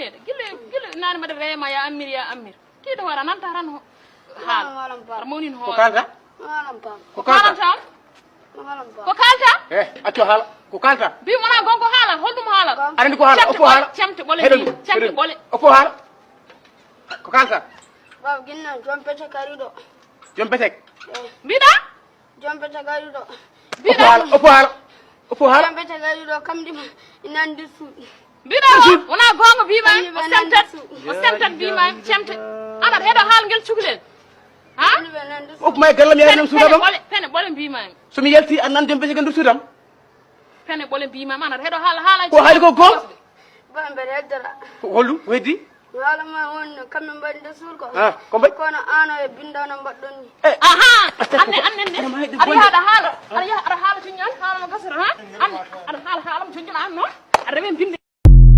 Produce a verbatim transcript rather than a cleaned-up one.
Gila, gila, nani mbaɗa weema ya ammir, ya ammir. Tiiɗo hoore, a nanta tan ho-, haala. Aɗa mawnin hoore. Ko kaalta? Ko kaalta? Ko kaalta? Eh, accu haala. Ko kaalta? Mbi wona gonga haala, holɗum haala? Aɗa andi ko haala? Oppo haala. Cemte ɓole, cemte ɓole. Oppo haala. Ko kaalta? Baba, ginna, joom pecce kariɗo. Joom pecce? Eh. Mbiɗa? Joom pecce kariɗo. Oppo haala, oppo haala. Oppo haala. Joom pecce kariɗo, kam ɗi ma, ina andi suuɗi. Mbiɗa o, wona goonga mbima, o sentat, o sentat mbima, cemte. Ana heɗo haal ngel cukalel. Ha? Oppo ma e gallam, yaade ɗum suuɗa ɗon. Pene ɓole, pene ɓole mbima. So mi yalti, an nan joom pecce ngal ndu suuɗam. Pene ɓole mbima, ana heɗo haal, haala. Ko haali ko goonga? Ba mbeɗa heddora. Ko holɗum? Ko heddi? Mi haala ma wonno kamɓe mbaɗi nde suul ko. Ah, ko mbaɗi? Kono ano e binndano mbaɗɗon ni. Eh. Aha, anne, anne, anne. Aɗa yaha aɗa haala, aɗa yaha aɗa haala cuññan, haala mo gasata, ha? Anne, aɗa haala, haala mo cuññan an noon. Aɗa rewe binde.